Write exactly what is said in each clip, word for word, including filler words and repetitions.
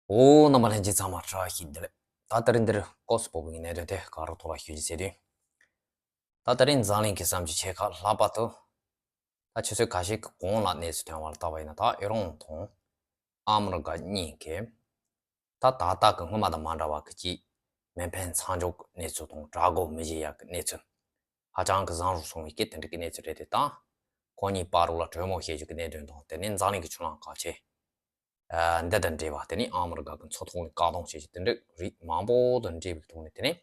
འོ། རྣམ་པ་ལྷན་རྒྱས་ཚང་མ་བཀྲ་ཤིས་བདེ་ལེགས། ད་དེ་རིང་འདིར་སྐབས་སུ་བབས་པའི་གནད་དོན་དེ་ག་རུ་ཐོག་ལ་ཞུ་རྒྱུ་ཟེར་དུས། ད་དེ་རིང་འཛམ་གླིང་གི་བསམ་རྒྱུ་ཆེ་ཁག་ལྷག་པར་དུ། ད་ཆུ་ཚོད་ཁ་ཤས་ཀྱི་གོང་ལ་གནས་ཚུལ་ཐོན་པ་ལ་བལྟས་པ་ཡིན་ན། ད་ཨི་རན་དང་ཨ་མི་རི་ཀ་གཉིས་ཀས་ད་ད་ལྟ་གི་སྔོན་མ་དང་མ་འདྲ་བ་གི་ཅིག་མེ་འཕེན་མཚམས་འཇོག་གི་གནས་ཚུལ་དང་དྲག་རྒོལ་མི་བྱེད་ཡག་གི་གནས་ཚུལ་ཧ་ཅང་གི་བཟང་རུ་སོང་བའི་སྐད་དེ་འདྲ་གི་གནས་ཚུལ་རེད་དེ། ད་ཁོ་གཉིས་བར་ལ་གྲོས་མོལ་བྱེད་རྒྱུ་གི་གནད་དོན་དང་། དེ་ནས་འཛམ་གླིང་གི་ཆུ་ལྷག་ཁག་ཆེ་ཨ་འདི་དང་འབྲེལ་བ། དེ་ནས་ཨ་མི་རི་ཀ་གི་མཚོ་ཐོག་ནས་བཀག་སྡོམ་བྱེད་རྒྱུ་དེ་འདྲ་རིགས་མང་པོ་དང་འབྲེལ་བའི་ཐོག་ནས། དེ་ནས་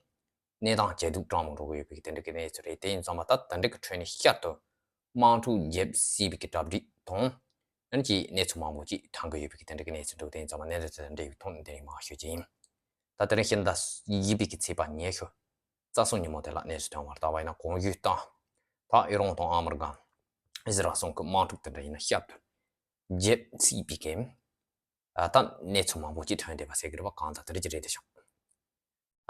གནས་སྟངས་ཇེ་སྡུག་གྲང་མོ་འགྲོ་གི་ཡོད་པའི་དེ་འདྲ་གི་གནས་ཚུལ་རེད། དེ་ཡིན་ཙང་མ་ད་དེ་འདྲ་གི་ཁྲོད་ནས་བསྐྱར་དུ་དམག་འཁྲུག་རྒྱབ་སྲིད་པའི་གི་གྲ་སྒྲིག་དང་། ཨ་ནི་ཅིག་གནས་ཚུལ་མང་པོ་ཅིག་ཐོན་གི་ཡོད་པའི་གི་དེ་འདྲ་གི་གནས་ཚུལ་འདུག་དེ་ཡིན་ཙང་མ་གནད་དོན་དེ་དང་འབྲེལ་བའི་ཐོག་ནས་དེ་རིང་མར་ཞུ་རྒྱུ་ཡིན། ད་དེ་རིང་ཕྱི་ཟླ་བཞི་པའི་གི་ཚེས་པ་ཉི་ཤུ་རྩ་གསུམ་ཉིན་མོ་དེ་ལ་གནས་ཚུལ་ཐོན་པ་ལ་བལྟས་པ་ཡིན་ན། གོང་ཞུས་ལྟར་ད་ཨི་རན་དང་ཨ་མི་རི་ཀ་ཨི་ཟི་རལ་གསུམ་གི་དམག་འཁྲུག་དེ་འདྲ་ཡིན་ན་བསྐྱར་དུ་རྒྱབ་སྲིད་པའི་གི་ཨ་ད་གནས་ཚུལ་མང་པོ་ཅིག་ཐོན་བསྡད་པ་ཟེར་གི་རེད་པ། གང་ལྟར་དེ་འདྲ་ཅིག་རེད་དེ་ཤག་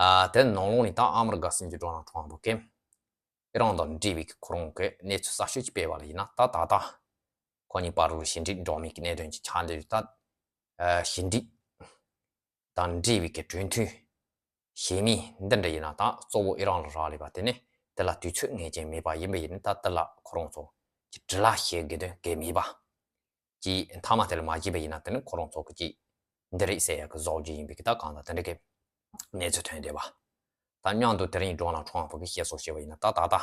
ཨ་དེ་ནང་ལོགས་ནས་ད་ཨ་མི་རི་ཀ་སྲིད་འཛིན་ཌོ་ནལ་ཊམ་ཕ་གིས་ཨི་རན་དང་འབྲེལ་བའི་གི་ཁོ་རང་གི་གནས་ཚུལ་གསར་ཤོས་ཅིག་སྤེལ་བ་ལ་ཡིན་ན། ད་ད་ལྟ་ཁོ་གཉིས་བར་དུ་ཞི་འགྲིག་འགྲོ་མིན་གྱི་གནད་དོན་ཅིག་ཆགས་འདུག་ད་ཨ་ཞི་འགྲིག་དང་འབྲེལ་བའི་གི་གྲོས་མཐུན་བྱེད་མིན་འདི་འདྲ་ཡིན་ན། ད་གཙོ་བོ་ཨི་རན་ལ་རག་ལས་པ་དེ་ནི་དེ་ལ་དུས་ཚོད་ངེས་ཅན་མེད་པ་ཡིན་པ་ཡིན་ན། ད་དེ་ལ་ཁོ་རང་ཚོ་གི་འབྲི་ལྷག་བྱེད་དགོས་དོན་གལ་མེད་པ། ཀྱི་མཐའ་མ་དེ་ལ་མ་བྱས་པ་ཡིན་ན། དེ་ནི་ཁོ་རང་ཚོ་གི་ཅིག་འདི་རེད་ཟེར་ཡག་གི་བཟོ་རྒྱུ་ཡིན་པའི་གི་ད་གང་ལྟར་དེ་འདྲ་གི་གནས་ཚུལ་ཐོན་བསྡད་པ། ད་མཉམ་དུ་དེ་རིང་ཌོ་ནལ་ཊམ་ཕ་གིས་བཤད་སྲོལ་བྱས་པ་ཡིན་ན། ད་ད་ལྟ་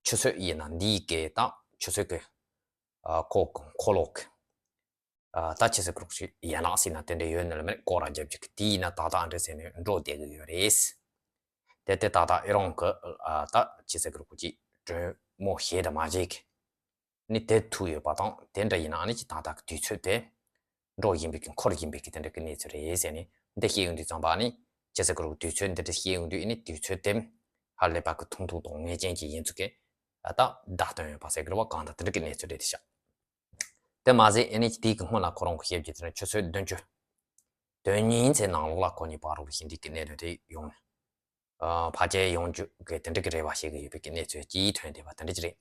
ཆུ་ཚོད་ཡིན་ན་འདིའི་གི་ད་ཆུ་ཚོད་གི་ཨ་ཁོ་གི་འཁོར་ལོ་གི་ཨ་ད་ཆི་ཟེར་གི་རེད། ཅིག་ཡན་ལག་ཟེར་ན་དེ་འདྲ་ཡོད་ནི་ལ་མེད། སྐོར་ར་རྒྱབ་རྒྱུ་གི་དེ་ཡིན་ན་ཏག་ཏག་འདྲ་ཟེར་ནས་འགྲོ་བསྡད་གི་ཡོད་རེད། དེ་དེ་ཏག་ཏག་ཨི་རན་གི་ཨ་ད་ཆི་ཟེར་གི་རེད། ཅིག་གྲོས་མོལ་བྱས་དང་མ་བྱས་གི་ནི་དེ་ཐུག་ཡོད་པ་དང་། དེ་འདྲ་ཡིན་ན་ཨ་ནི་ཅིག་ཏག་ཏག་གི་དུས་ཚོད་དེ་འགྲོ་བཞིན་པའི་གི་འཁོར་བཞིན་པའི་གི་དེ་འདྲ་གི་གནས་ཚུལ་རེད་ཟེར་ནས་འདི་བཤད་ཡོང་དུས་ཙམ་པ། ཨ་ནི་ཅི་ཟེར་གི་རེད། དུས་ཚོད་འདི་འདྲ་བཤད་ཡོང་དུས་ཨ་ནི་དུས་ཚོད་དེ་ཧ་ལས་པ་གི་ཐུང་ཐུང་དང་ངེས་ཅན་ཅིག་ཡིན་ཚུལ་གི་ཨ་ད་བརྡ་སྟོན་ཡོད་པ་ཟེར་གི་རེད་པ། གང་ལྟར་དེ་འདྲ་གི་གནས་ཚུལ་རེད་དེ་ཤག་དེ་མ་ཟད་ཨ་ནི་དེའི་གི་སྔོན་ལ་ཁོ་རང་གི་བཤད་རྒྱུ་དེ་ནི་ཆུ་ཚོད་བདུན་ཅུ་དོན་གཉིས་ཚེ་ནང་ལོགས་ལ་ཁོ་གཉིས་བར་དུ་ཞི་འགྲིག་གི་གནད་དོན་དེ་ཡོང་ནས། ཨ་ཕལ་ཆེར་ཡོང་རྒྱུ་གི་དེ་འདྲ་གི་རེ་བ་བྱེད་ཀྱི་ཡོད་པའི་གི་གནས་ཚུལ་ཅིག་ཐོན་བསྡད་པ་དེ་འདྲ་ཅིག་རེད།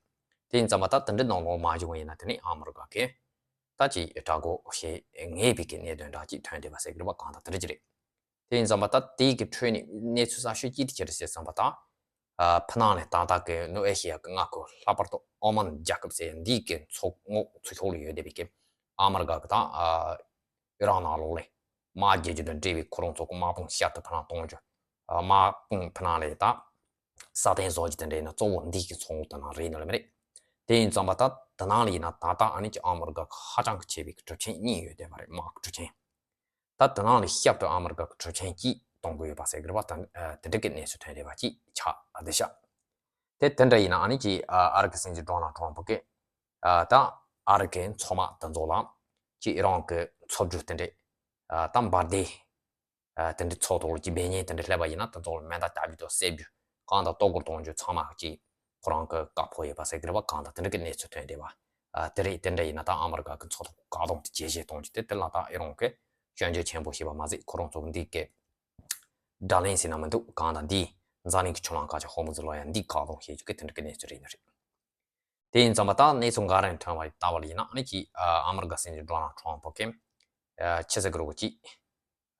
དེ་ཡིན་ཙམ་པ་ད་དེ་འདྲ་ནང་ལོགས་མ་བྱུང་བ་ཡིན་ན། དེ་ནི་ཨ་མི་རི་ཀ་གིས་ད་ཅིག་དྲག་རྒོལ་བྱེད་ངེས་པའི་གི་གནད་དོན་འདྲ་ཅིག་ཐོན་བསྡད་པ་ཟེར་གི་རེད་པ། གང་ལྟར་དེ་འདྲ་ཅིག་རེད། དེ་ཡིན་ཙམ་པ་ད་དེའི་གི་ཁྲོད་ནས་གནས་ཚུལ་གསར་ཤོས་ཅིག་དེ་ཅི་རེད་ཟེར་ཙམ་པ། ད་ཨ་ཕ་ནང་ལས་ཏག་ཏག་གི་ནུབ་ཨེ་ཤི་ཡ་གི་མངའ་ཁུལ་ལྷག་པར་དུ་ཨོ་མན་རྒྱལ་ཁབ་ཟེར་ཡ་འདིའི་གི་མཚོ་ངོས་ཚུར་ཕྱོགས་ལ་ཡོད་བསྡད་པའི་གི་ཨ་མི་རི་ཀ་གི་ད་ཨ་ཨི་རན་ནང་ལོགས་ལས་དམག་རྒྱག་རྒྱུ་དང་འབྲེལ་བའི་ཁོ་རང་ཚོ་གི་དམག་དཔུང་བསྐྱར་དུ་ཕ་ནང་གཏོང་རྒྱུ། ཨ་དམག་དཔུང་ཕ་ནང་ལས་ད་སྲ་བརྟན་བཟོ་རྒྱུ་དེ་འདྲ་ཡིན་ན་གཙོ་བོ་འདི་གི་ཚོགས་འདུ་དེ་ནང་རེད་ནི་ལ་མི་རེད། དེ་ཡིན་ཙམ་པ་ད་དེ་ནང་ལ་ཡིན་ན་ད་ལྟ་ཨ་ནི་ཅིག་ཨ་མི་རི་ཀ་གི་ཧ་ཅང་གི་ཆེ་བའི་གི་གྲུབ་ཆེན་གཉིས་ཡོད་བསྡད་པ་རེད། དམག་གི་གྲུབ་ཆེན། ད་དེ་ནང་ལ་བསྐྱར་དུ་ཨ་མི་རི་ཀ་གི་གྲུབ་ཆེན་གཅིག་གཏོང་གི་ཡོད་པ་ཟེར་གི་རེད་པ། ད་ཨ་དེ་འདྲ་གི་གནས་ཚུལ་ཐོན་བསྡད་པ་ཅིག་ཆགས་བསྡད་ཤག་དེ་དེ་འདྲ་ཡིན་ན་ཨ་ནི་ཅིག་ཨ་ཨ་རི་གི་སྲིད་འཛིན་ཌོ་ནལ་ཊམ་ཕ་གིས་ཨ་ད་ཨ་རི་གི་མཚོ་དམག་དེ་ཚོ་ལ་ཅིག་ཨི་རན་གི་མཚོ་རྒྱུད་དེ་འདྲ་ཨ་ད་འབར་མདེལ་ཨ་དེ་འདྲ་མཚོ་ཐོག་ལ་ཅིག་འབད་བརྙན་དེ་འདྲ་སླེབས་པ་ཡིན་ན། དེ་ཚོ་ལ་མེ་མདའ་བརྒྱབ་རྒྱུ་དང་བསད་རྒྱུ། གང་དང་ལྟོ་སྐོར་གཏོང་རྒྱུ་ཚང་མ་ཅིག་ཁོ་རང་གི་བཀའ་ཕོག་ཡོད་པ་ཟེར་གི་རེད་པ། གང་དང་དེ་འདྲ་གི་གནས་ཚུལ་ཐོན་བསྡད་པ། ཨ་དེ་རེད། དེ་འདྲ་ཡིན་ན་ད་ཨ་མི་རི་ཀ་གི་མཚོ་ཐོག་བཀག་སྡོམ་དེ་ཇེ་ཆེར་གཏོང་རྒྱུ་དེ་དེ་ལ་ད་ཨི་རན་གི་སྐྱོན་བརྗོད་ཆེན་པོ་བྱས་པ་མ་ཟད། ཁོ་རང་ཚོ་གི་འདི་གི་དགྲ་ལན་ཟེར་ན་མི་འདུག་གང་དང་འདི་འཛམ་གླིང་གི་ཆུ་ལྷག་ཁག་ཅིག་ཧོར་མུ་ཛི་ལོགས་ཡ་འདི་བཀག་སྡོམ་བྱེད་རྒྱུ་གི་དེ་འདྲ་གི་གནས་ཚུལ་རེད་ནི་རེད། དེ་ཡིན་ཙམ་པ་ད་གནས་ཚུལ་འགའ་རེ་ཐོན་པ་ལ་བལྟས་པ་ལ་ཡིན་ན། ཨ་ནི་ཅིག་ཨ་ཨ་མི་རི་ཀ་སྲིད་འཛིན་ཌོ་ནལ་ཊམ་ཕ་གིས་ཨ་ཅི་ཟེར་གི་རེད། ཅིག་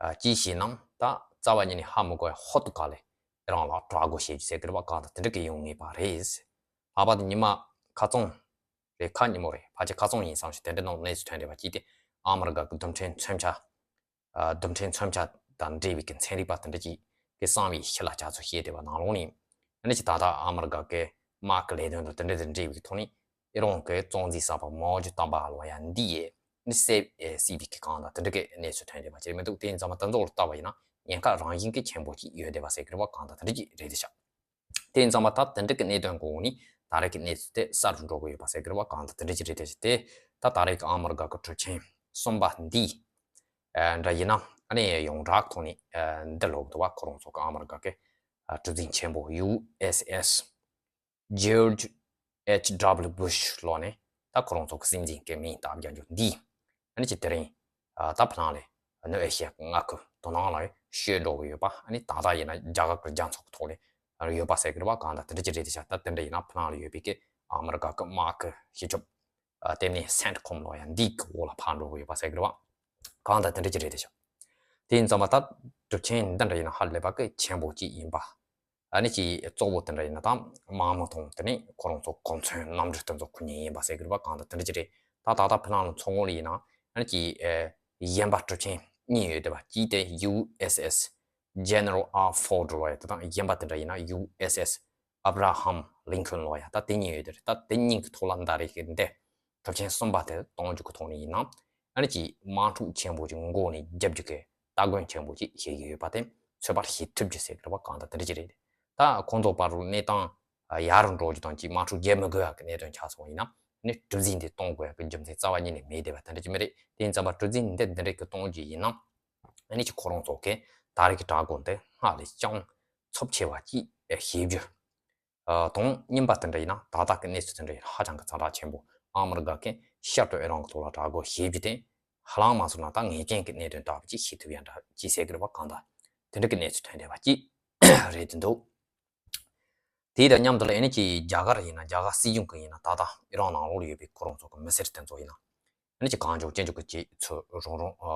ཨ་ཅི་ཞིག་ནང་ད་རྩ་བ་ཉིད་ནས་ཧ་མི་གོ་བའི་ཧོར་དུ་ག་ལེ་ཨི་རན་ལ་དྲག་རྒོལ་བྱེད་རྒྱུ་ཟེར་གི་རེད་པ། གང་དང་དེ་འདྲ་གི་ཡོང་ངེས་པ་རེད། ལྷག་པར་དུ་ཉི་མ་ཁ་རྩང་རེད། ཁ་ཉིན་མོ་རེད། ཕལ་ཆེར་ཁ་རྩང་ཡིན་བསམ་ཞིག་དེ་འདྲ་ནང་གནས་ཚུལ་ཐོན་བསྡད་པ་ཅིག་དེ། ཨ་མི་རི་ཀ་གི་རྡུལ་ཕྲན་མཚོན་ཆ་ཨ་རྡུལ་ཕྲན་མཚོན་ཆ་དང་འབྲེལ་བའི་གི་ཚན་རིག་པ་དེ་འདྲ་ཅིག་གིས་གསང་བའི་ཤི་ལ་ལྕགས་ཚོ་བཤད་བསྡད་པ་ནང་ལོགས་ནས། ཨ་ནི་ཅིག་ད་ལྟ་ཨ་མི་རི་ཀ་གི་དམག་གི་ལས་དོན་དང་དེ་འདྲ་དང་འབྲེལ་བའི་གི་ཐོག་ནས་ཨི་རན་གི་གཙོ་འཛིན་གསར་པ་མའོ་ཅི་ཏམ་པ་ལོ་ཡ་འདི་ཡས་ནི་བསད་ཨེ་བསད་པའི་གི་གང་དང་དེ་འདྲ་གི་གནས་ཚུལ་ཐོན་བསྡད་པ་ཅིག་མི་འདུག་དེ་ཡིན་ཙམ་པ་དེ་ཚོ་ལ་བལྟས་པ་ཡིན་ན་ཉེན་ཁ་རང་བཞིན་གི་ཆེན་པོ་ཅིག་ཡོད་བསྡད་པ་ཟེར་གི་རེད་པ། གང་དང་དེ་འདྲ་ཅིག་རེད་དེ་ཤག་དེ་ཡིན་ཙམ་པ་ད་དེ་འདྲ་གི་གནད་དོན་གོང་ནས་ད་རེས་ཀྱི་གནས་ཚུལ་དེ་གསར་དུ་འགྲོ་གི་ཡོད་པ་ཟེར་གི་རེད་པ། གང་ལྟར་དེ་འདྲ་ཅིག་རེད་དེ། དེ་ད་ད་རེས་ཀྱི་ཨ་མི་རི་ཀ་གི་གྲུབ་ཆེན་གསུམ་པ་འདི་ཨ་འདྲ་ཡིན་ན་ཨ་ནི་ཡོངས་གྲགས་ཐོག་ནས་ཨ་འདི་ལབ་འདུག་པ། ཁོ་རང་ཚོ་གི་ཨ་མི་རི་ཀ་གི་ཨ་གྲུ་གཟིངས་ཆེན་པོ་ཡུ་ཨེས་ཨེས་ཇོརྗ་ཨེཆ་ཌབ་ལུ་བུཤ་ལབ་ནས་ད་ཁོ་རང་ཚོ་གི་སྲིད་འཛིན་གི་མིང་བཏགས་རྒྱག་རྒྱུ་འདི། ཨ་ནི་ཅིག་དེ་རིང་ཨ་ད་ཕ་ནང་ལས་ནུབ་ཨེ་ཤི་ཡ་གི་མངའ་ཁུལ་དེ་ནང་ལ་བཤད་འགྲོ་གི་ཡོད་པ། ཨ་ནི་ད་ལྟ་ཡིན་ན་རྒྱ་གར་གི་རྒྱལ་ཚོགས་ཀྱི་ཐོག་ལ་ཡོད་པ་ཟེར་གི་རེད་པ། གང་ལྟར་དེ་འདྲ་ཅིག་རེད་དེ་ཤག་ད་དེ་འདྲ་ཡིན་ན་ཕ་ནང་ལ་ཡོད་པའི་གི་ཨ་མི་རི་ཀ་གི་དམག་གི་སྤྱི་ཁྱབ་ཨ་ལྟེ་གནས་སེན་ཊི་ཀོམ་ལབ་ཡ་འདི་གི་འོག་ལ་ཕར་འགྲོ་གི་ཡོད་པ་ཟེར་གི་རེད་པ། གང་ལྟར་དེ་འདྲ་ཅིག་རེད་དེ་ཤག་དེ་ཡིན་ཙང་མ་ད་གྲུབ་ཆེན་འདི་འདྲ་ཡིན་ན་ཧ་ལས་པ་གི་ཆེན་པོ་གཅིག་ཡིན་པ། ཨ་ནི་ཅིག་གཙོ་བོ་དེ་འདྲ་ཡིན་ན་ད་མང་མི་མཐོང་། དེ་ནི་ཁོ་རང་ཚོ་གོ་མཚོན་རྣམ་འགྲེལ་དེ་ཚོ་ཁོ་ཉིད་ཡིན་པ་ཟེར་གི་རེད་པ། གང་ལྟར་དེ་འདྲ་ཅིག་རེད། ད་ད་ལྟ་ཕི་ལང་ལ་མཚོ་ངོས་ལ་ཡིན་ན་ཨ་ནི་ཅིག་གཞན་པ་གྲུབ་ཆེན་གཉིས་ཡོད་དེ་བ། གཅིག་དེ་ཡུ་ཨེས་ཨེས་General R Ford ལོ་ཡ། དེ་དང་གཞན་པ་དེ་འདྲ་ཡིན་ན་ཡུ་ཨེས་ཨེས་Abraham Lincoln ལོ་ཡ། ད་དེ་གཉིས་ཡོད་དེ་རེད། ད་དེ་གཉིས་ཀྱི་ཐོག་ལ་ད་རེས་ཀྱི་འདི་གྲུབ་ཆེན་གསུམ་པ་དེ་གཏོང་རྒྱུ་གི་ཐོག་ནས་ཡིན་ན་ཨ་ནི་ཅིག་དམག་འཁྲུག་ཆེན་པོ་ཅིག་འགོ་ནས་རྒྱབ་རྒྱུ་གི་སྟ་གོན་ཆེན་པོ་ཅིག་བྱེད་ཀྱི་ཡོད་པ་དེ་ཚོད་དཔག་བྱེད་ཐུབ་རྒྱུ་ཟེར་གི་རེད་པ། གང་ལྟར་དེ་འདྲ་ཅིག་རེད། ད་ཁོང་ཚོ་བར་དུ་གནས་སྟངས་ཡག་རུ་འགྲོ་རྒྱུ་དང་ཅིག་དམག་འཁྲུག་རྒྱག་མི་དགོས་ཡག་གི་གནད་དོན་ཆགས་སོང་ཡིན་ན་ནི་གྲུ་གཟིངས་འདི་གཏོང་དགོས་ཡག་གི་རྒྱུ་མཚན་རྩ་བ་ཉིད་ནས་མེད་བསྡད་པ་དེ་འདྲ་ཅིག་མ་རེད། དེ་ཡིན་ཙང་མ་གྲུ་གཟིངས་འདི་འདི་འདྲ་གི་གཏོང་རྒྱུ་ཡིན་ན་ཨ་ནི་ཅིག་ཁོ་རང་ཚོ་གི་ད་རེས་ཀྱི་དྲག་རྒོལ་འདི་སྔར་ལས་ཀྱང་ཚབས་ཆེ་བ་ཅིག་བྱེད་རྒྱུ། ཨ། དང་གཉིས་པ་དེ་འདྲ་ཡིན་ན་ད་ལྟ་གི་གནས་ཚུལ་དེ་འདྲ་ཡིན་ན་ཧ་ཅང་གི་ཛ་དྲག་ཆེན་པོ། ཨ་མི་རི་ཀ་གིས་ཤར་དུ་ཨི་རན་གྱི་ཐོག་ལ་དྲག་རྒོལ་བྱེད་རྒྱུ་དེ་ཧ་ལམ་མ་སོང་ན་ད་ངེས་ཅན་གྱི་གནད་དོན་ལྟ་བུ་ཅིག་བྱེད་ཐུབ་ཡག་འདྲ་ཅིག་ཟེར་གི་རེད་པ། གང་ལྟར་དེ་འདྲ་གི་གནས་ཚུལ་ཐོན་བསྡད་པ་ཅིག་རེད་འདུག་དེ་དང་མཉམ་དུ་ལ་ཨ་ནི་ཅིག་རྒྱ་གར་ཡིན་ན་རྒྱ་གར་སྲིད་གཞུང་གི་ཡིན་ན་ད་ལྟ་ཨི་རན་ནང་ལོགས་ལ་ཡོད་པའི་ཁོ་རང་ཚོ་གི་མི་སེར་དེ་ཚོ་ཡིན་ན་ཨ་ནི་ཅིག་གང་བྱུང་ཅི་བྱུང་གི་ཅིག་ཚུར་རང་རང་ཨ་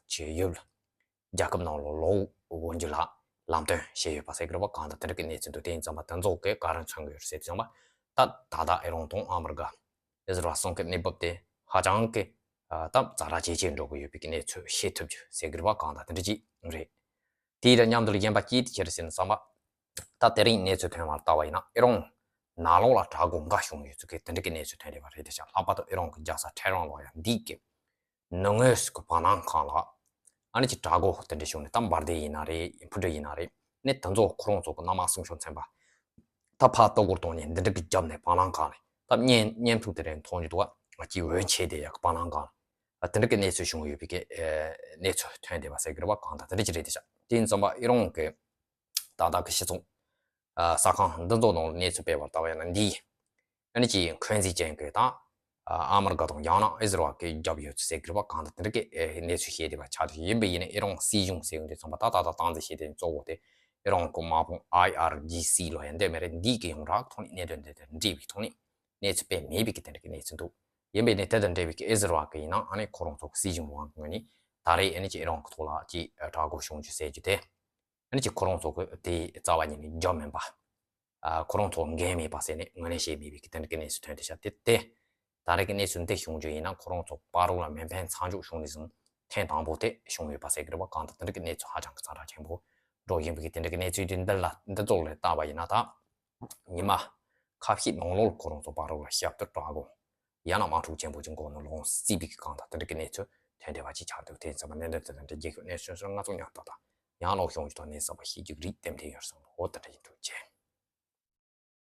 བྱེད་ཡུལ། རྒྱལ་ཁབ་ནང་ལ་ལོག་འོང་རྒྱུ་ལ་ལམ་སྟོན་བྱས་ཡོད་པ་ཟེར་གི་རེད་པ། གང་ལྟར་དེ་འདྲ་གི་གནས་ཚུལ་འདུག་དེ་ཡིན་ཙང་མ་དེ་ཚོ་གིས་ག་རེ་མཚོན་གི་ཡོད་ཟེར་དུས་ཙམ་པ། ད་ད་ལྟ་ཨི་རན་དང་ཨ་མི་རི་ཀ་ཨི་ཟི་རལ་གསུམ་གི་གནས་བབ་དེ་ཧ་ཅང་གི་ཨ་ད་ཛ་དྲག་ཇེ་ཆེར་འགྲོ་གི་ཡོད་པའི་གི་གནས་ཚུལ་ཤེས་ཐུབ་རྒྱུ་ཟེར་གི་རེད་པ། གང་ལྟར་དེ་འདྲ་ཅིག་རེད། དེ་དང་མཉམ་དུ་ལ་གཞན་པ་ཅིག་དེ་ཅི་རེད་ཟེར་ན་བསམ་པ། ད་དེ་རིང་གནས་ཚུལ་ཐོན་པར་ལྟ་བ་ཡིན་ན་ཨི་རན་ནང་ལོགས་ལ་དྲག་རྒོལ་འགའ་བྱུང་ཡོད་ཚུལ་གི་དེ་འདྲ་གི་གནས་ཚུལ་ཐོན་བསྡད་པ་རེད། དེ་ཆ་ལྷག་པར་དུ་ཨི་རན་གི་རྒྱལ་ས་ཐེ་རན་ལོ་ཡ་འདི་གི་ནུབ་ངོས་སུ་གི་བར་སྣང་ཁང་ལ་ཨ་ནི་ཅིག་དྲག་རྒོལ་དེ་འདྲ་བྱུང་ནས། ད་འབར་མདེལ་ཡིན་ན་རེད། འཕུར་གྲུ་ཡིན་ན་རེད། ནི་དེ་ཚོ་ཁོ་རང་ཚོ་གི་གནམ་དམག་སྲུང་སྐྱོབ་ཚན་པ་ད་ཕར་ལྟ་སྐོར་གཏོང་ནས་འདི་འདྲ་གི་རྒྱབ་ནས་བར་སྣང་ཁང་ལ་ད་བརྙན་བརྙན་ཐུང་དེ་རིང་མཐོང་རྒྱུ་འདུག་ག་ཅིག་འོད་ཆེ་དེ་ཡག་གི་བར་སྣང་ཁང་ལ་དེ་འདྲ་གི་གནས་ཚུལ་བྱུང་ཡོད་པའི་གི་གནས་ཚུལ་ཐོན་བསྡད་པ་ཟེར་གི་རེད་པ། གང་ལྟར་དེ་འདྲ་ཅིག་རེད། དེ་ཆ་དེ་ཡིན་ཙམ་པ་ཨི་རན་གི་ད་ལྟ་གི་སྤྱི་ཚོགས་ཨ་གསར་ཁང་འདི་ཚོ་ནང་གནས་ཚུལ་སྤེལ་བར་ལྟ་བ་ཡིན་ན་འདི་ཨ་ནི་ཅིག་འཁོན་འཛིན་ཅན་གྱི་དང་ཨ་ཨ་མི་རི་ཀ་དང་ཡང་ན་ཨི་ཟི་རལ་གྱི་རྒྱབ་ཡོད་ཚུལ་ཟེར་གི་རེད་པ། གང་ལྟར་དེ་འདྲ་གི་ཨེ་གནས་ཚུལ་བཤད་བསྡད་པ་ཆགས་ཏེ། ཡིན་པ་ཡིན་ན་ཨི་རན་སྲིད་གཞུང་ཟེར་གི་འདི་ཚང་མ་ད་ད་ལྟ་སྟངས་འཛིན་བྱེད་དེ་གཙོ་བོ་དེ་ཨི་རན་གྱི་དམག་དཔུང་ཨའི་ཨར་ཇི་སི་ལོ་ཡ་འདི་མེད་རེད། འདི་གི་ཡོངས་གྲགས་ཐོག་ནས་གནད་དོན་འདི་དང་འབྲེལ་བའི་ཐོག་ནས་གནས་ཚུལ་སྤེལ་མེད་པའི་གི་དེ་འདྲ་གི་གནས་ཚུལ་འདུག་ཡིན་པ་ཡིན་ན་དེ་དང་འབྲེལ་བའི་གི་ཨི་ཟི་རལ་གི་ཡིན་ན་ཨ་ནི་ཁོ་རང་ཚོ་གི་སྲིད་གཞུང་དབང་གི་ངོས་ནས་ད་རེས་ཨ་ནི་ཅིག་ཨི་རན་གི་ཐོག་ལ་ཅིག་དྲག་རྒོལ་བྱུང་རྒྱུ་ཟེར་རྒྱུ་དེ། ཨ་ནི་ཅིག་ཁོ་རང་ཚོ་གི་དེ་རྩ་བ་ཉིད་ནས་འཇོན་མིན་པ། ཨ་ཁོ་རང་ཚོ་འགན་མེད་པ་ཟེར་ནས་ངོས་ལེན་བྱས་མེད་པའི་གི་དེ་འདྲ་གི་གནས་ཚུལ་ཐོན་བསྡད་ཤག་དེ་དེ་ད་རེས་ཀྱི་གནས་ཚུལ་འདི་བྱུང་རྒྱུ་ཡིན་ན་ཁོ་རང་ཚོ་བར་རོགས་ལ་མེ་འཕེན་མཚམས་འཇོག་བྱུང་ནས་བཟུང་ཐེངས་དང་པོ་དེ་བྱུང་ཡོད་པ་ཟེར་གི་རེད་པ། གང་ལྟར་དེ་འདྲ་གི་གནས་ཚུལ་ཧ་ཅང་གི་ཛ་དྲག་ཆེན་པོ་འགྲོ་བཞིན་པའི་གི་དེ་འདྲ་གི་གནས་ཚུལ་འདི་འདི་ལ་འདི་ཚོ་ལ་བལྟས་པ་ཡིན་ན་ད་ཉི་མ་ཁ་ཤས་ནང་ལོགས་ལ་ཁོ་རང་ཚོ་བར་རོགས་ལ་ཞབས་ཏོག་དྲག་གོ་ཡང་ན་དམག་འཁྲུག་ཆེན་པོ་ཅིག་འགོ་ནས་ལོངས་སྲིད་པའི་གི་གང་ལྟར་དེ་འདྲ་གི་གནས་ཚུལ་ཐོན་བསྡད་པ་ཅིག་ཆགས་འདུག་དེ་ཡིན་ཙང་མ་གནད་དོན་དེ་དང་འབྲེལ་རྒྱལ་ཁབ་གནས་ཚུལ་སོགས་ང་ཚོ་ཉག་ཏག་ཏག་ཡང་ལོག་ཤོང་རྒྱུ་དང་གནས་ཚུལ་ཞིབ་འཇུག་རིགས་ཏན་ཏན་ཡོད་བསམ། འོ་དེ་འདྲ་ཡིན་འདུག་ཅེས།